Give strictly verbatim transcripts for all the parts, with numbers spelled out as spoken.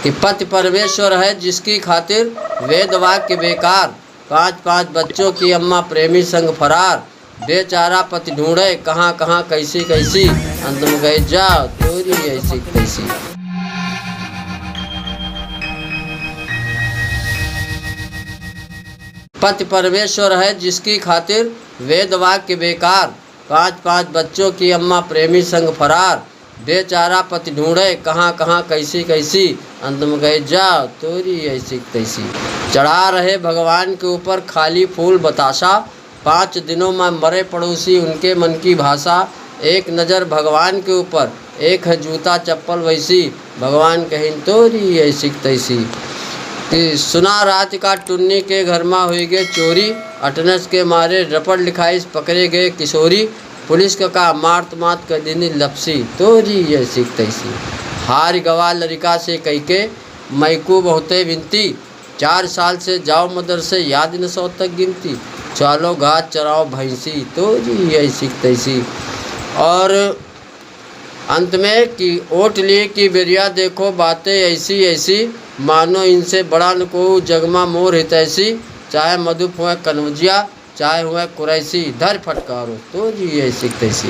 कि पति परमेश्वर है जिसकी खातिर वेद वाक्य बेकार, पाँच पाँच बच्चों की अम्मा प्रेमी संग फरार, बेचारा पति ढूंढे कहाँ कहाँ कैसी कैसी, अंत में कहे जा तोरी ऐसी तैसी। पति परमेश्वर है जिसकी खातिर वेद वाक्य बेकार, पाँच पाँच बच्चों की अम्मा प्रेमी संग फरार, बेचारा पति ढूंढे कहाँ कहाँ कैसी कैसी, अंत में कहे जा तोरी ऐसी तैसी। चढ़ा रहे भगवान के ऊपर खाली फूल बताशा, पाँच दिनों में मरे पड़ोसी उनके मन की भाषा, एक नज़र भगवान के ऊपर, एक है जूता चप्पल वैसी, भगवान कहिन तोरी ऐसी तैसी। कि सुना रात का टुन्नी के घर मा हुई गे चोरी, अटनेस के मारे रपट लिखाइस पकड़े गए किशोरी, पुलिस का का मारत मात कर दीनी लपसी, तोरी ऐसी तैसी। हार गवा लड़िका से कहिके मैकू बहुते विनती, चार साल से जाओ मदरसे याद न सौ तक गिनती, चालो घास चराओ भैंसी, तोरी ऐसी तैसी। और अंत में कि ओट लिए की बेरिया देखो बातें ऐसी ऐसी, मानो इनसे बड़ा न को जगमा मोर हितैसी, चाहे मधुप हुए कनौजिया, चाहे हुए कुरैशी, धर फटकारो, तोरी ऐसी तैसी।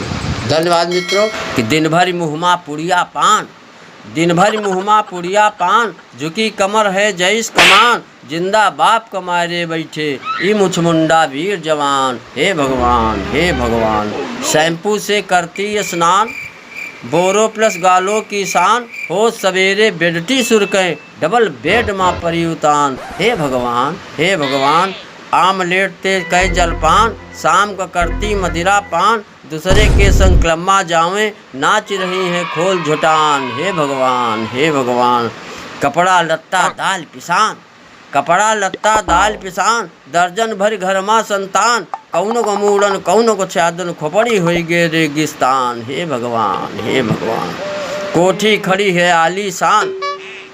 धन्यवाद मित्रों। कि दिन भर मुहमा पुड़िया पान, दिन भर मुहमा पुड़िया पान, झुकी कमर है जैस कमान, जिंदा बाप क मारे बैठे, ई मुछमुंडा वीर जवान। हे भगवान, हे भगवान, शैम्पू से करती स्नान, बोरोप्लस गालों की शान, हो सवेरे बेडटी सुरकैं, डबल बेड मा परी उतान। हे भगवान, हे भगवान, आमलेट ते कै जलपान, शाम क करती मदिरा पान, दूसरे के संग क्लब मा जावें, नाच रही हैं खोल झुटान। हे भगवान, हे भगवान, कपड़ा लत्ता दाल पिसान, कपड़ा लत्ता दाल पिसान, दर्जन भर घर मा संतान, कौनो को मूड़न, कौनो को छादन, खोपड़ी होई गे रेगिस्तान। हे भगवान, हे भगवान, कोठी खड़ी है आलीशान,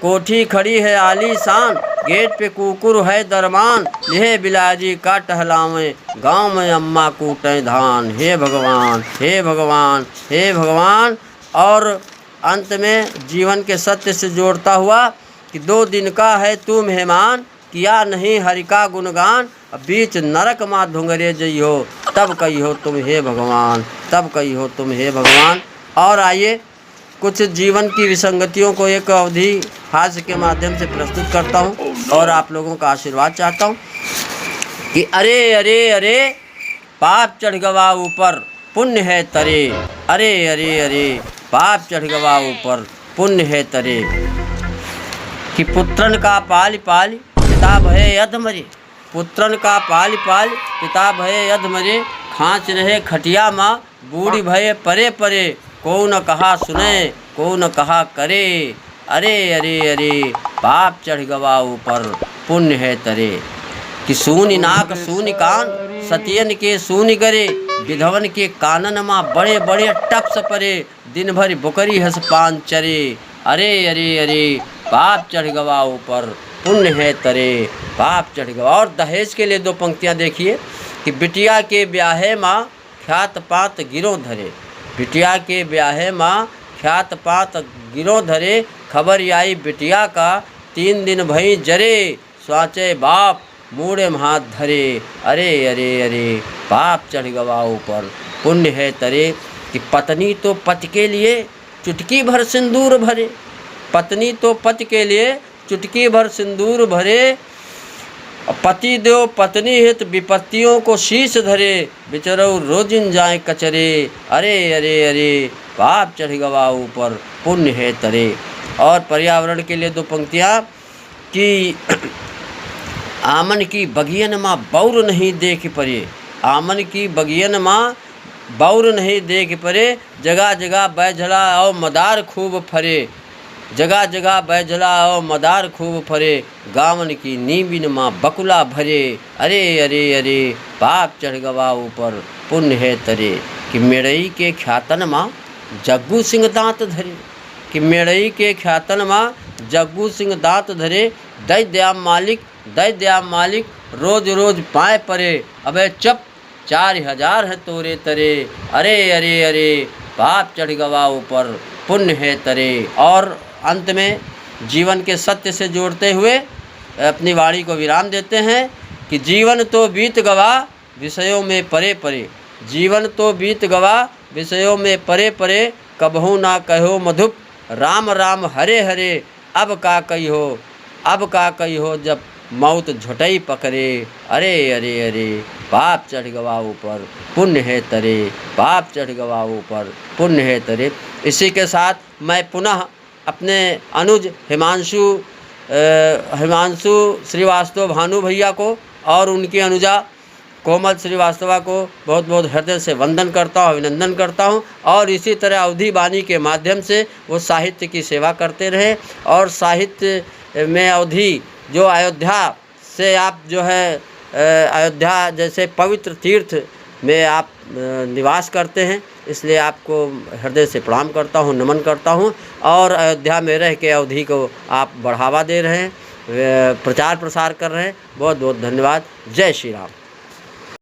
कोठी खड़ी है आलीशान, गेट पे कुकुर है दरमान, लिहे बिलारी का टहलावें, गाँव में अम्मा कूटें धान। हे भगवान, हे भगवान, हे भगवान। और अंत में जीवन के सत्य से जोड़ता हुआ कि दो दिन का है तू मेहमान, किया नहीं हरि का गुणगान, अब बीच नरक मा धुंगरे जइहो, तब कहिहो तुम हे भगवान, तब कहिहो तुम हे भगवान। और आइए, कुछ जीवन की विसंगतियों को एक अवधी हास्य के माध्यम से प्रस्तुत करता हूँ और आप लोगों का आशीर्वाद चाहता हूँ कि अरे, अरे, अरे, पाप चढ़ गवा ऊपर, पुण्य है तरे। अरे, अरे, अरे, पाप चढ़ गवा ऊपर, पुण्य है तरे। कि पुत्रन का पालि पालि, पिता भये अधमरे। पुत्रन का पालि पालि, पिता भये अधमरे। खाँच रहे खटिया मा, बूढ़ी भये परे परे। कोउ न कहा सुने, कोउ न कहा करे। अरे, अरे, अरे, पाप चढ़ गवा ऊपर, पुण्य है तरे। कि सूनि नाक सूनि कान, सतियन के सूनि गरे, विधवन के कानन मा बड़े बड़े टप्स परे, दिन भर बोकरी हस पान चरे। अरे, अरे, अरे, पाप चढ़ गवा ऊपर, पुण्य है तरे, पाप चढ़ गवा। और दहेज के लिए दो पंक्तियाँ देखिए कि बिटिया के ब्याहे मा ख्यात पात गिरो धरे। बिटिया के ब्याहे मा ख्यात पात गिरो धरे, खबर आई बिटिया का तीन दिन भई जरे, स्वाचे बाप मूड़े मा हाथ धरे। अरे, अरे, अरे, पाप चढ़ गवा ऊपर, पुण्य है तरे। कि पत्नी तो पति के लिए चुटकी भर सिंदूर भरे, पत्नी तो पति के लिए चुटकी भर सिंदूर भरे, पति देव पत्नी हित विपत्तियों को शीश धरे, बिचरऊ रोजिन जाए कचरे। अरे, अरे, अरे, पाप चढ़ गवा ऊपर, पुण्य है तरे। और पर्यावरण के लिए दो पंक्तियाँ कि आमन की बगियन मा बौर नहीं देख परे, आमन की बगियन मा बौर नहीं देख परे, जगह जगह बैझड़ा और मदार खूब फरे, जगह जगह बैझड़ा और मदार खूब फरे, गाँवन की नीबिन मा बकुला भरे। अरे, अरे, अरे, पाप चढ़ गवा ऊपर, पुण्य है तरे। कि मेड़ई के ख्यातन मा जग्गू सिंह दाँत धरे, कि मेड़ई के ख्यातन मा जग्गू सिंह दाँत धरे, दइ द्या मालिक, दइ द्या मालिक, रोज रोज पाए परे, अबे चप, चार हजार है तोरे तरे। अरे, अरे, अरे, पाप चढ़ गवा ऊपर, पुण्य है तरे। और अंत में जीवन के सत्य से जोड़ते हुए अपनी वाणी को विराम देते हैं कि जीवन तो बीत गवा विषयों में परे परे, जीवन तो बीत गवा विषयों में परे परे, कबहूँ ना कहो मधुप राम राम हरे हरे, अब का कहियो, अब का कहियो जब मौत झोटई पकड़े। अरे, अरे, अरे, पाप चढ़ गवा ऊपर, पुण्य है तरे, पाप चढ़ गवा ऊपर, पुण्य है तरे। इसी के साथ मैं पुनः अपने अनुज हिमांशु, अ, हिमांशु श्रीवास्तव भानु भैया को और उनकी अनुजा कोमल श्रीवास्तवा को बहुत बहुत हृदय से वंदन करता हूँ, अभिनंदन करता हूँ। और इसी तरह अवधी वाणी के माध्यम से वो साहित्य की सेवा करते रहें और साहित्य में अवधी जो अयोध्या से आप जो है, अ, अयोध्या जैसे पवित्र तीर्थ में आप, अ, निवास करते हैं, इसलिए आपको हृदय से प्रणाम करता हूँ, नमन करता हूँ। और अयोध्या में रह के अवधी को आप बढ़ावा दे रहे हैं, अ, प्रचार प्रसार कर रहे हैं। बहुत बहुत धन्यवाद। जय श्री राम।